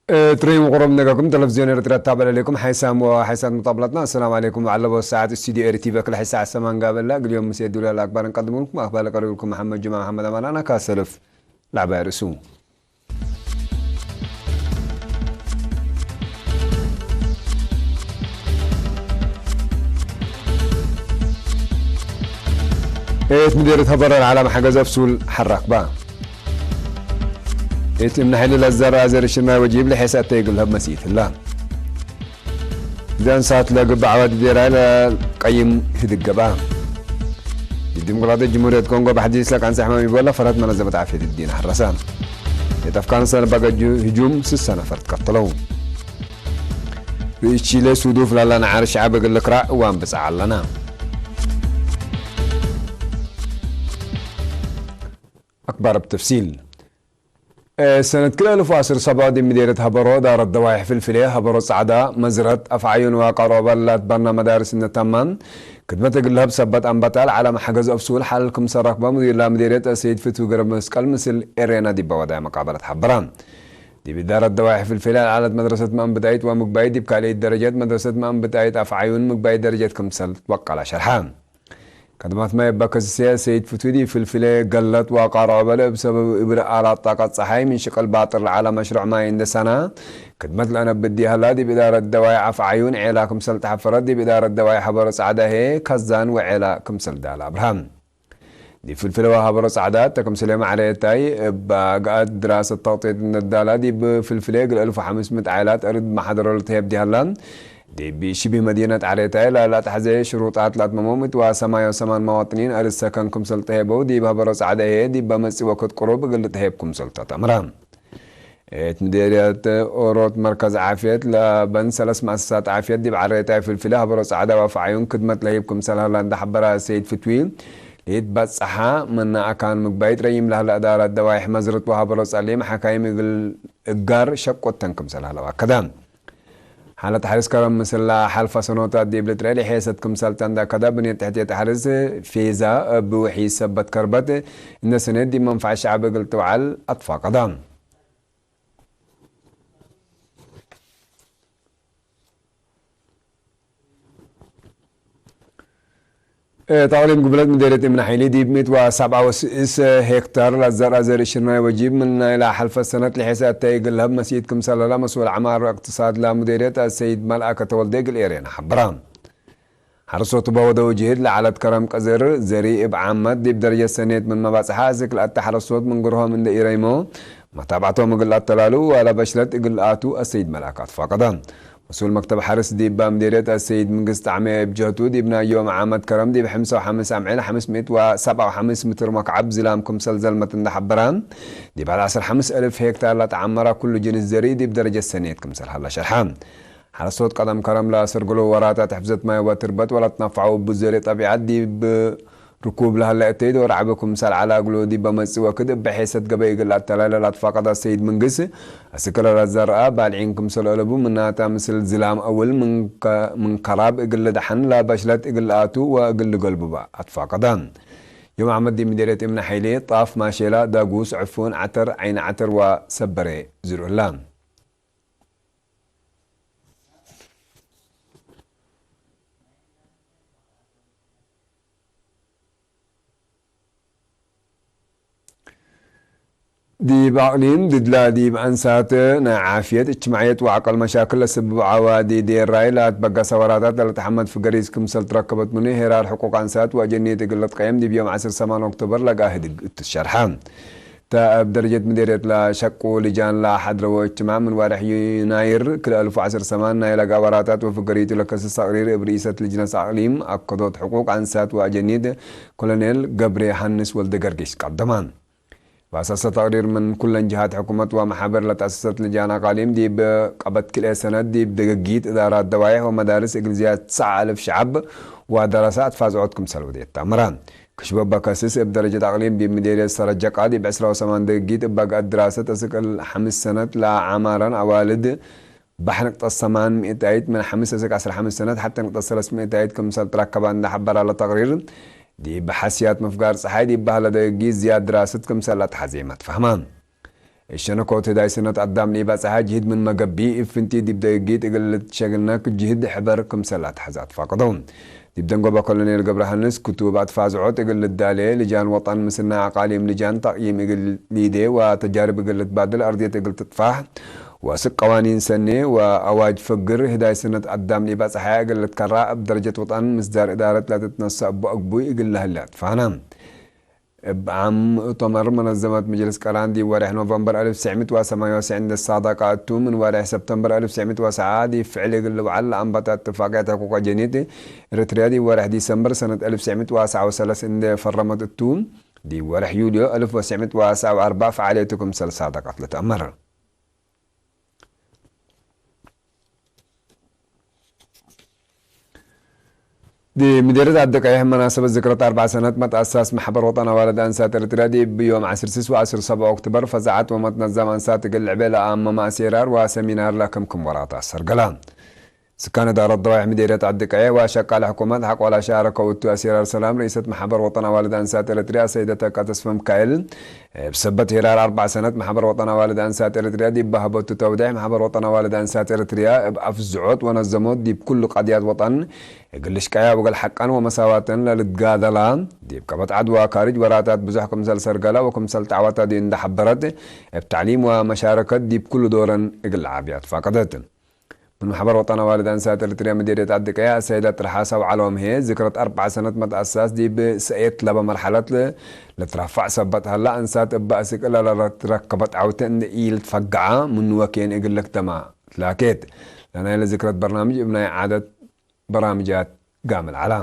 ትሬም ቁሮም ነጋኩም ቴሌቪዝዮን ኤርትራ ታበለ ለይኩም ሓይሳም ወሓይሳት ሙጣብላትና። ኣሰላሙ ዓለይኩም። ባዕለቦ ሰዓት ስቱዲዮ ኤሪ ቲቪ ክልተ ሰዓት ሰማን ጋበላ ግልዮም ምስ የዱላ ኣክባር እንቀድሙልኩም ኣኽባለ ቀሪብልኩም መሓመድ ጁማ መሓመድ ኣማናና ካሰልፍ ላዕባይ ርእሱ። እት ምዴርት ሀበረ ለዓላም ሓገዝ ኣፍሱል ሓራክባ። እት እምነ ሓይሊ ለዘራ ዘር ሽርናይ ወጂብ ለሐሰተ ይግልሀብ መሲት ህላ። ዛንሳት ለግብ ዓዋዲ ዴራ ለቀይም ህድገባ። ዲሞክራቲክ ጅምሁርየት ኮንጎ ብሓዲስ ለቃንሳ ሕማም ይበላ ፈራት መነዘመት ዓፍየት ዲን ሓረሳ። የጠፍካን ሰነ ባገጁ ህጁም ስሳ ነፈር ትቀተለው። ርኢስ ቺለ ሱዱፍ ላላ ንዓር ሸዓብ እግል ክራዕ እዋን ብጻዕ ኣለና። ኣክባር ብተፍሲል። ሰነት ክልተ ኣልፍ ዓሰርተ ሰብዓ ዲብ ምዴርየት ሀበሮ ዳረት ደዋይሕ ፍልፍሌ ሀበሮ ጻዕዳ መዝረት ኣፍዓዩን ዋቃሮ ኣባላት ባና መዳርስ እነታማን ክድመት እግል ለሀብ ሰበት ኣንባጣል ዓላማ ሓገዝ ኣፍሱል ሓል ክምሰ ረክባ ሙዲላ ምዴርየት ሰይድ ፍትዊ ገረብ መስቀል ምስል ኤሬና ዲባ ወዳይ መቃበለት ሓበራ። ዲብ ኢዳረት ደዋይሕ ፍልፍሌ ኣልዓለት መድረሰት ማእንብጣይት ወምግባይት ዲብ ካልኣይት ደረጀት መድረሰት ማእንብጣይት ኣፍዓዩን ምግባይት ደረጀት ክምሰል ወቃላ ሸርሓ። ከድማት ማይ እባ ከስስያ ሰይድ ፍቱዲ ፍልፍለ ገለት ዋቃር ዖበለ እብ ሰበብ እብር ኣላት ጣቀት ጸሓይ ምን ሽቅል ባጥር ለዓላ መሽሩዕ ማይ እንደሳና ክድመት ለአነብዲ ሀላ ዲብ ኢዳረት ደዋይ ዓፍ ዓዩን ዔላ ክምሰል ተሐፈረት ዲብ ኢዳረት ደዋይ ሐበሮ ጻዕዳ ሄ ከዛን ወዔላ ክምሰል ዳል ኣብርሃም። ዲብ ፍልፍለ ወሐበሮ ጻዕዳ ተክምስለ ማዕረየታይ እብ ኣግኣት ድራሰት ተቅጤት እንደዳላ ዲብ ፍልፍለ እግል እልፍ ወሐምስ ምእት ዓላት እርድ መሓደሮ ለተሄብ ዲሀላ። ዲብ ሽቢ መዲነት ዓሬታይ ላላ ተሕዘ ሽሩጣት ላትመሞም እት ዋሰማዮ ሰማን መዋጥኒን ኣርሰከን ክምሰል ተሄበው ዲብ ሀበሮ ጻዕዳ ህየ ዲብ በመጺ ወክት ቅሩብ እግል ተሄብ ክምሰል ተተምራ። እት ምዴርየት ኦሮት መርከዝ ዓፍየት ለበን ሰለስ መእሰሳት ዓፍየት ዲብ ዓሬታይ ፍልፍለ ሀበሮ ጻዕዳ ዋፍዓዩን ክድመት ለሂብ ክምሰል ሀላ እንዳሐበራ ሰይድ ፍትዊ ሊት በጽሓ መና ኣካን ምግባይት ረይም ለህላ እዳራት ደዋይሕ መዝርት ወሀበሮ ጸሊም ሓካይም እግል እጋር ሸቆተን ክምሰል ሀለዋ ከዳ። ሓለት ሓሪስ ከረም ምስላ ሓልፋ ሰኖታት ዲብ ልጥረ ሊሔሰት ክምሰል ተንዳ ከዳ ብኔት ትሕቴት ሓሪስ ፌዛ እብ ውሒ ሰበት ከርበት እነ ሰኔት ዲብ መንፋዕ ሸዓብ እግል ትውዓል ኣትፋቀዳ። ተቕሊም ጉብለት ምዴርየት እምነ ሓይሊ ዲብ ሚእት ወሰብዓ ወስእስ ሄክታር ለዘርአ ዘርኢ ሽርናይ ወጂብ ምን ናይላ ሐልፈ ሰነት ልሔሰ እተይ እግል ለህብ መሲት ክምሰለላ መስኡል ዐማር እቅትሳድ ለምዴርየት አሰይድ መልአከ ተወልደ እግል ኤሬና ሐበራ። ሐረስቶት በወደ ውጅህድ ለዓለት ከረም ቀዝር ዘርኢ እብ ዓመት ዲብ ደረጀት ሰኔት ምን መባጽሓ እዝክ ለአተ ሐረስቶት ምን ግርሆም እንደ ኢረይሞ መታብዕቶም እግል አተላሉ ዋላ በሽለት እግል አቱ አሰይድ መልአክ አትፋቀደ። መስኡል መክተብ ሐርስ ዲብ ምዴርየት አሰይድ ምንግስት ጣዕመ እብ ጀህቱ ዲብ ናይ ዮም ዓመት ከረም ዲብ ሕምሳ ወሐምስ አምዕል ሐምስ ምእት ወሰብዓ ወሐምስ ምትር መክዓብ ዝላም ክምሰል ዘልመት እንዳ ሐበራ ዲብ ዐስር ሐምስ እልፍ ሄክታር ለተዓመራ ኩሉ ጅንስ ዘርኢ ዲብ ደረጀት ሰኔት ክምሰል ሀላ ሸርሓ። ሐረስቶት ቀደም ከረም ለአሰርግሎ ወራታት ሕፍዘት ማይ ወትርበት ወለትነፈዐው እቡ ዘርኢ ጠቢዐት ዲብ ርኩብ ለሀለ እተይት ወረዕቢ ክምሰል ዐላ እግሉ ዲብ በመጽእ ወክድ እበ ሔሰት ገበይ እግል አተላለ ለአትፋቀደ ሰይድ ምንግስ፣ አስክለ ለዘርአ ባልዒን ክምሰል አለቡ ምናታ ምስል ዝላም አውል ምን ከ-፣ ምን ከራብ እግል ልደሐን ለበሽለት እግል ልአቱ ወእግል ልገልቡበ አትፋቀደ። ዮም አሕመድ ዲብ ምዴርየት እምነ ሐይሌ፣ ጣፍ፣ ማሼላ፣ ዳጉስ፣ ዕፉን፣ ዐተር፣ ዐይኒ ዐተር ወሰበሬ ዝርኡላ። ዲብ አቅሊም ድድላ ዲብ አንሳት ናይ ዓፍየት፣ እጅትማዕየት ወዐቀል መሻክል ለስብብ ዐዋዲ ዴራይ ለአትበገሰ ወራታት ለልትሐመድ ፍገሪስ ክምሰል ትረከበት ምኑ ሄራር ሕቁቅ አንሳት ወአጀንየት እግል ልትቀየም ዲብ ዮም ዐስር ሰማን ኦክቶበር ለጋ ህድግ እትሸርሐ። እተ እብ ደረጀት ምዴርየት ለሸቁ ልጃን ለሐድረዎ እጅትማዕ ምን ዋርሕ ዩናይር ክልተ አልፍ ወዐስር ሰማን ናይ ለጋ ወራታት ወፍገሪቱ ለከስስ ተቅሪር እብ ርኢሰት ልጅነት አቅሊም አከዶት ሕቁቅ አንሳት ወአጀኒድ ኮሎኔል ገብሬ ዮሃንስ ወልደ ገርጊስ ቀደማ። በአሳሰ ተቅሪር ምን ኩለን ጅሃት ሕኩመት ወመሓበር ለተአሰሰት ልጃን አቃሊም ዲብ ቀበት ክልኤ ሰነት ዲብ ደገጊት እዳራት ደዋይሕ ወመዳርስ እግል ዝያድ ትስዓ አልፍ ሸዓብ ወደረሰ አትፋዝዖት ክምሰል ወዴት ተአምራ። ክሽበ በከስስ እብ ደረጀት አቅሊም ዲብ ምዴርየት ሰረጀቃ ዲብ ዕስራ ወሰማን ደገጊት እበ ገአት ድራሰት እስክ እል ሐምስ ሰነት ለአዓማረን አዋልድ ባሕር ንቅጠት ሰማን ሚእታይት ምን ሐምስ እስክ ዐስራ ሐምስ ሰነት ሐተ ንቅጠት ሰለስ ሚእታይት ክምሰል ትረከባ እንዳ ሐበራ ለተቅሪር፣ ዲብ ሐስያት ምፍጋር ጸሓይ ዲብ ባህለ ደገጊት ዝያድ ድራሰት ክምሰል ለአትሐዜመ ትፈህማ። ሸነኮት ህዳይ ስነት ኣዳም ንኢባጽሓ ጅህድ ምን መገቢ እፍንቲ ዲብ ደጊት እግል ልትሸግነክ ጅህድ ሕበር ክምሰል ኣትሓዛት ፋቅዶ። ዲብ ደንጎባ ኮሎኔል ገብረ ሃንስ ክቱብ ኣትፋዝዖት እግል ልዳሌ ልጃን ወጣን ምስና ኣቃሊም ልጃን ታቅይም እግል ሊዴ ወተጃርብ እግል ልትባድል ኣርድየት እግል ትጥፋሕ ወስቅ ቀዋኒን ሰኔ ወኣዋጅ ፈግር ህዳይ ስነት ኣዳም ንኢባጽሓያ እግል ልትከራ እብ ደረጀት ወጣን ምስዳር እዳረት ለትትነሳ እቦ ኣግቡይ እግል ለህለ ኣትፋና። እብ ዓም ሙእተመር መነዘመት መጅልስ ቀራን ዲብ ወርሕ ኖቨምበር ኣልፍ ትሽዕሚት ወሰማንያ ወሰን እንደ ሳዳቃ እቱ ምን ወርሕ ሰፕተምበር ኣልፍ ትሽዕሚት ወሰዓ ዲብ ፍዕል እግል ልውዓል ለኣንበታ እትፋቅያት ሕቁቀ ጀኒት ኤርትርያ ዲብ ወርሕ ዲሰምበር ሰነት ኣልፍ ትሽዕሚት ወሰዓ ወሰለስ እንደ ፈረመት እቱ ዲብ ወርሕ ዩልዮ ኣልፍ ወትሽዕሚት ወሰዓ ወኣርባዕ ፈዓልየቱ ክምሰል ሳዳቃት ለተኣመር። ዲ ምድርት ዓዲ ቀይሕ መናሰበት ዝክረት ኣርባዕ ሰነት መትኣሳስ ማሕበር ወጠን ኣዋልድ ኣንሳት ኤርትርያ ዲብ ዮም ዓሰርተ ስድስት ወዓሰርተ ሰብዓ ኦክቶበር ፈዛዓት ወመትነዛም ኣንሳት እግል ልዕቤ ለኣመማ ኣሴራር ወሰሚናር ለክምክም ወራታ ሰርገላ። ስካነ ዳረት ደዋይሕ ምዴርየት ዓዲ ቀይሕ ወሸቃሊ ሕኩመት ሓቆላ ሻረ ከውቱ ኣሴራር ሰላም ርእሰት ማሕበር ወጠን ኣዋልድ ኣንሳት ኤርትርያ ሰይደ ተካ ተስፈ ሚካኤል እብ ሰበት ሄራር ኣርባዕ ሰነት ማሕበር ወጠን ኣዋልድ ኣንሳት ኤርትርያ ዲብ ባህበቱ ተውዳሕ ማሕበር ወጠን ኣዋልድ ኣንሳት ኤርትርያ እብ ኣፍዝዖት ወነዘሞት ዲብ ኩሉ ቃድያት ወጠን እግል ልሽቃያ ወገል ሓቃን ወመሳዋተን ለልትጋደላ ዲብ ቀበት ዓድዋ ካርጅ ወራታት ብዙሕ ክምሰል ሰርገላ ወክምሰል ጣዕዋታ ዲዩ እንዳሓበረት እብ ታዕሊም ወመሻረከት ዲብ ኩሉ ዶረን እግል ዓብያት ፋቀደት። ምን ማሕበር ወጠን ኣዋልድ ኣንሳት ኤርትርያ ምዴርየት ዓዲ ቀያ ሰይዳ ጥርሓስ ኣውዓሎም ሄ ዝክረት ኣርባዕ ሰነት መትኣሳስ ዲብ ሰኤት ለበ መርሓለት ለ- ለትረፋዕ ሰበት ሀላ ኣንሳት እባ እስቅ ለለረከበት ዓውተ እንደ ኢል ትፈግዓ ምን ወኬን እግል ለክተማ ትላኬት። ለናይ ለዝክረት በርናምጅ እብ ናይ ዓደት በራምጃት ጋምል ዓላ።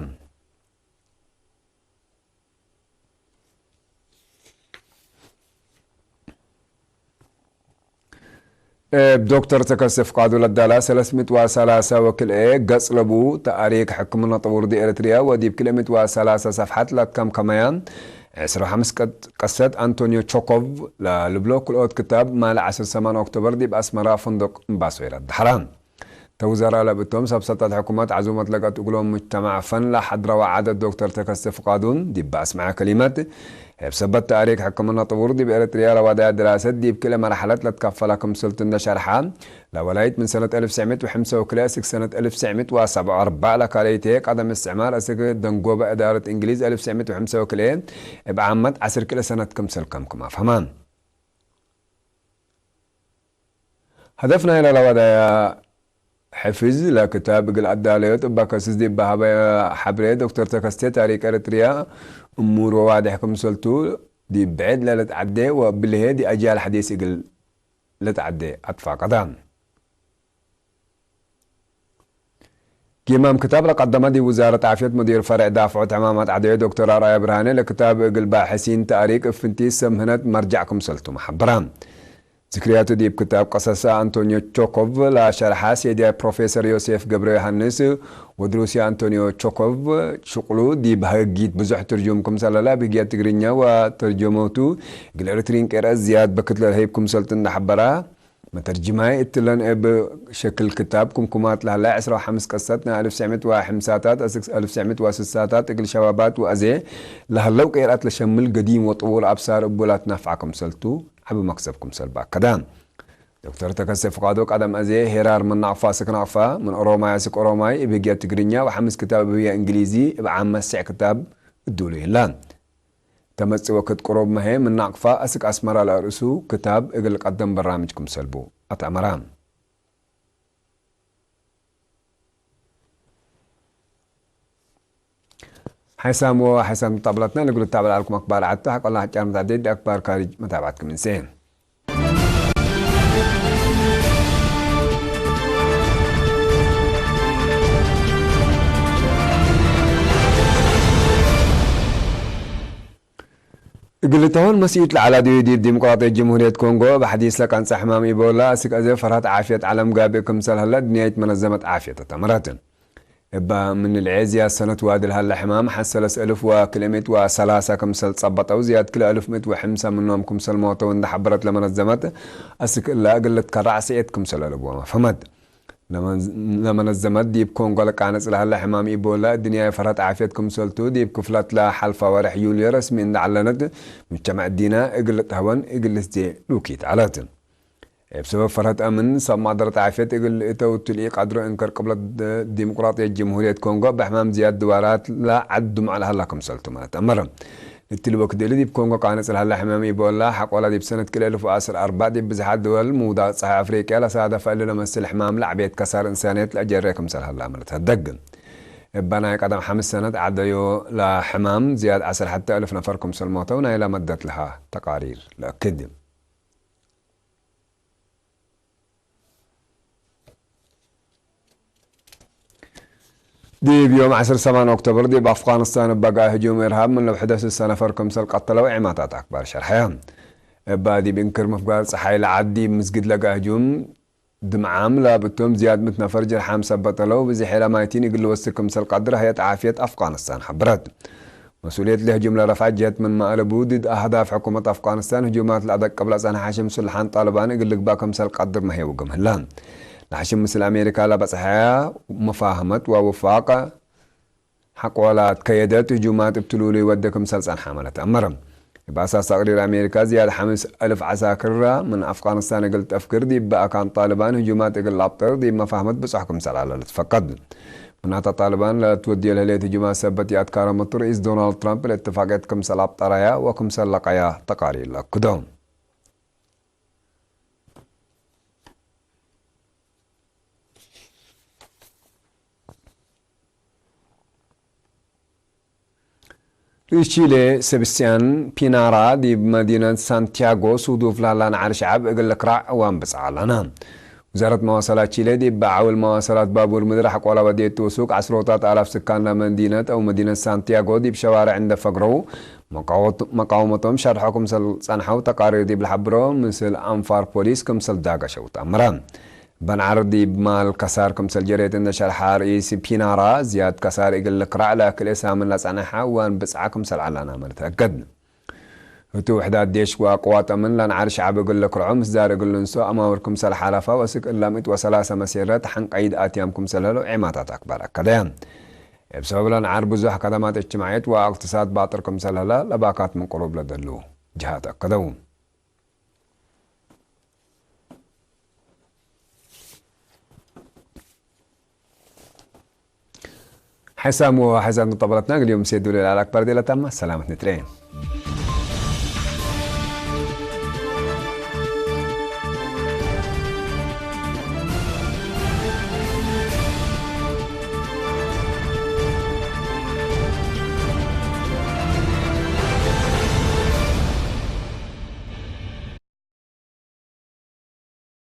እብ ዶክተር ተከስተ ፍቃዱ ለዳላ ሰለስምት ወሰላሳ ወክልኤ ገጽ ለቡ ተኣሪክ ሕክምና ጥቡር ዲ ኤርትርያ ወዲብ ክልኤምት ወሰላሳ ሰፍሓት ላትካም ከመያ ዕስራ ወሓምስ ቀሰት ኣንቶኒዮ ቾኮቭ ለልብሎ ክልኦት ክታብ ማለ ዓሰርተ ሰማን ኦክቶበር ዲብ ኣስመራ ፈንዶቅ እምባሶ ይረድሓራ። ተውዘራ ለብእቶም ሰብ ሰልጣት ሕኩመት ዓዙመት ለገት እግሎም ሙጅተማዕ ፈን ለሓድረዋ ዓደት ዶክተር ተከስተ ፍቃዱን ዲብ ኣስምዐ ከሊመት፣ እብ ሰበት ተኣሪክ ሕክምና ጥቡር ዲብ ኤርትርያ ለዋዳያ ድራሰት ዲብ ክልኤ መርሓለት ለትከፈላ ክምስልቱ እንደ ሸርሓ፣ ለወላይት ምን ሰነት ኣልፍ ትሽዕሚት ወሐምሳ ወክልኤ እስክ ሰነት ኣልፍ ትሽዕሚት ወሰብዓ ወኣርባዕ ለካለይቴ ቀደም እስትዕማር እስክ ደንጎበ እዳረት እንግሊዝ ኣልፍ ትሽዕሚት ወሐምሳ ወክልኤ እብ ዓመት ዓስር ክልኤ ሰነት ክምስል ከም ክም ኣፍሀማ። ሀደፍ ናይ ለለዋዳያ ሕፍዝ ለክታብ እግል ኣዳለዮት እባ ከስስ ዲብ በሀበ ሐብሬ ዶክተር ተከስቴ ታሪክ ኤርትርያ እሙር ወዋድሕ ክምሰልቱ ዲብ ብዕድ ለልትዓዴ ወብልሄ ዲ ኣጃል ሐዲስ እግል ልትዓዴ ኣትፋቀዳ። ጊማም ክታብ ለቀደመ ዲብ ውዛረት ዓፍየት ሙዲር ፈርዕ ዳፍዖት ሕማማት ዓደዮ ዶክተር ኣርኣያ ብርሃነ ለክታብ እግል ባሕሲን ታሪክ እፍንቲ ሰምህነት መርጃዕ ክምሰልቱ መሐበራ። ዝክርያቱ ዲብ ክታብ ቀሰሰ ኣንቶኒዮ ቾኮቭ ለሸርሓ ሴድያ ፕሮፌሰር ዮሴፍ ገብረ ዮሃንስ ወድሩሲ ኣንቶኒዮ ቾኮቭ ሽቁሉ ዲብ ህጊት ብዙሕ ትርጁም ክምሰለላ ብህግያት ትግርኛ ወተርጀመቱ እግል ኤርትሪን ቄርአት ዝያድ በክት ለልሀይብ ክምሰልቱ እንዳሐበራ መተርጅማይ እትለን እብ ሸክል ክታብ ኩምኩማት ለህላይ ዕስራ ወሐምስ ቀሰት ናይ ኣልፍ ትሽዕሚት ወሐምሳታት እስክ ኣልፍ ትሽዕሚት ወስሳታት እግል ሸባባት ወአዜ ለህለው ቄርአት ለሸምል ገዲም ወጥቡር ኣብሳር እቡላት ናፍዓ ክምሰልቱ ዓቢ መክሰብ ክምሰል በአከዳ። ዶክተር ተከስተ ፍቃዱ ቀደም አዜ ሄራር ምን ናቅፋ ስክ ናቅፋ ምን ኦሮማይ ስክ ኦሮማይ እብ ህግያ ትግርኛ ወሐምስ ክታብ እብ ህግያ እንግሊዚ እብ ዓመት ስዕ ክታብ እዱሉ ይላ። ተመጽእ ወክድ ቅሩብ መሄ ምን ናቅፋ እስክ አስመራ ለርእሱ ክታብ እግል ቀደም በራምጅ ክምሰልቡ አትአመራ። ሓይሳም ወሓይሳም ተጣብላትና ንግሉ ተጣብላ ኣልኩም ኣክባር ዓዲ ሓቆላ ሓጫር መታደድ ኣክባር ካሪጅ መታብዓትኩም እንሴ። እግልተሆን መስኢት ለዓላ ድዩ ዲብ ዲሞቅራጥያት ጀምሁርየት ኮንጎ እብ ሐዲስ ለቀንጸ ሕማም ኢቦላ እስክ አዜ ፈርሃት ዓፍየት ዓለም ጋብእ ክምሰል ሀለ ድንያይት መነዘመት ዓፍየት አተመረት። እባ ምን ልዔ ዝያድ ሰነት ዋድል ሀለ ሕማም ሐሰለስ እልፍ ወክልኤ ምእት ወሰላሳ ክምሰል ጸበጠው ዝያድ ክልኤ እልፍ ምእት ወሐምሳ ምኖም ክምሰል ሞተው እንደ ሐበረት ለመነዘመት እስክ እላ እግል ልትከራዕ ስኤት ክምሰል አልቦ መፈመት። ለመን-፣ ለመነዘመት ዲብ ኮንጎ ለቃነጽ ለሀለ ሕማም ኢቦላ እድንያ ፈረት ዓፍየት ክምሰልቱ ዲብ ክፍለት ለሓልፋ ወርሕ ዩልዮ ረስሚ እንዳዕለነት፣ ምቸመዕ ዲና እግል ልጥህወን እግል ልስዜ ልውኪት ዓለት። እብ ሰበብ ፈረት ኣምን ሰብ ማደረት ዓፍየት እግል እተው ትልኢ ቃድሮ እንከር ቅብለት ዲሞቅራጥየት ጀምሁርየት ኮንጎ ብሕማም ዝያድ ድዋራት ለዓድ ድሙዕ ለሀላ ክምሰልቱ ማለት ኣመረ። እቲ ልቦ ክድሊ ዲብ ኮንጎ ቃነጽ ለሀላ ሕማም ኢቦላ ሓቆላ ዲብ ሰነት ክልኤ እልፍ ወዓሰርተ ኣርባዕ ዲብ ብዝሓት ድወል ምውዳቕ ጸሓይ ኣፍሪቅያ ለሳደፈ እሊ ለመስል ሕማም ለዕቤት ከሳር እንሳንየት ለአጀረ ክምሰል ሀላ ምልት ህደግ። እባ ናይ ቀደም ሓምስ ሰነት ዓደዮ ለሕማም ዝያድ ዓሰርተ እልፍ ነፈር ክምሰል ሞተው ናይ ለመደት ለሃ ተቃሪር ለእክድ። ዲብ ዮም ዓሰርተ ሰማን ኦክቶበር ዲብ ኣፍጋኒስታን እባ ጋእ ህጁም እርሃብ ምን ለውሕደ ስሳ ነፈር ክምሰል ቀተለው ዒማታት ኣክባር ሸርሐያ። እባ ዲብ እንክር ምፍጋር ጸሓይ ለዓዲ ምስግድ ለጋእ ህጁም ድምዓም ላብቶም ዝያድ ምት ነፈር ጀርሓም ሰበጠለው ብዝሕ ኢላ ማይቲን እግል ወስድ ክምሰል ቀድር ህየት ዓፍየት ኣፍጋኒስታን ሓብረት። መስኡልየት ለህጁም ለረፍዓ ጀት ምን ማእለቡ ድድ ኣህዳፍ ሕኩመት ኣፍጋኒስታን ህጁማት ለኣደቅብ ለጸንሐ ሓሽም ስልሓን ጣልባን እግል ልግባእ ክምሰል ቀድር መህየው ግም ህላ። ለሓሽም ምስል ኣሜሪካ ለበጽሐያ መፋህመት ወውፋቅ ሓቆላት ከየደት ህጁማት እብ ትሉሉ ይወደ ክምሰል ጸንሓ ማለት ኣመረ። እብ ኣሳስ ተቅሪር ኣሜሪካ ዝያድ ሓምስ እልፍ ዓሳክራ ምን ኣፍጋኒስታን እግል ጠፍክር ዲብ በኣካን ጣልባን ህጁማት እግል ላብጠር ዲብ መፋህመት ብጽሕ ክምሰል ኣለ ልትፈቀድ። ምናተ ጣልባን ለትወድዮ ለህሌት ህጁማት ሰበት የኣትካረ ምቱ ርኢስ ዶናልድ ትራምፕ ለእትፋቅየት ክምሰል ኣብጠራያ ወክምሰል ለቀያ ተቃሪ ለክዶ። ርኢስ ቺሌ ሰብስቲያን ፒናራ ዲብ መዲነት ሳንቲያጎ ሱዱፍ ላላ ንዓር ሸዓብ እግል ልክራዕ እዋን ብጽዓ ኣለና። ውዛረት መዋሰላት ቺለ ዲብ በዓውል መዋሰላት ባቡር ምድር ኣሕቆላ ወዴት ትውሱቅ ዓስሮታት ኣላፍ ስካን ለመንዲነት ኣው መዲነት ሳንቲያጎ ዲብ ሸዋርዕ እንደ ፈግረው መቃወት-፣ መቃወመቶም ሸርሖ ክምሰል ጸንሐው ተቃሪር ዲብ ለሓብሮ ምስል ኣንፋር ፖሊስ ክምሰል ዳገሸው ተኣምረ። በንዓር ዲብ ማል ከሳር ክምሰል ጀሬት እንደ ሸርሓ ርኢስ ፒናራ ዝያድ ከሳር እግል ልክራዕ ለክልኤ ሳምን ለጸንሐ እዋን ብጽዓ ክምሰል ዓላና ማለት ኣገድ። እቱ ውሕዳት ዴሽ ወአቅዋት ኣምን ለንዓር ሸዓብ እግል ልክርዖ ምስዳር እግል ልንሶ ኣማውር ክምሰል ሓላፋ ወስክ እላም እት ወሰላሰ መሴረት ሓንቀይድ ኣትያም ክምሰል ህለው ዒማታት ኣክባር ኣከደያ። እብ ሰበብ ለንዓር ብዙሕ ከደማት እጅትማዕየት ወእቅትሳድ ባጥር ክምሰል ህለ ለባካት ምን ቅሩብ ለደሉ ጅሃት ኣከደው። ሕሳም ወሕሳም ንጠበለትና እግል ዮም ሴዱ ለልኣል ኣክባር ዴለታማ ሰላመት ንትሬ።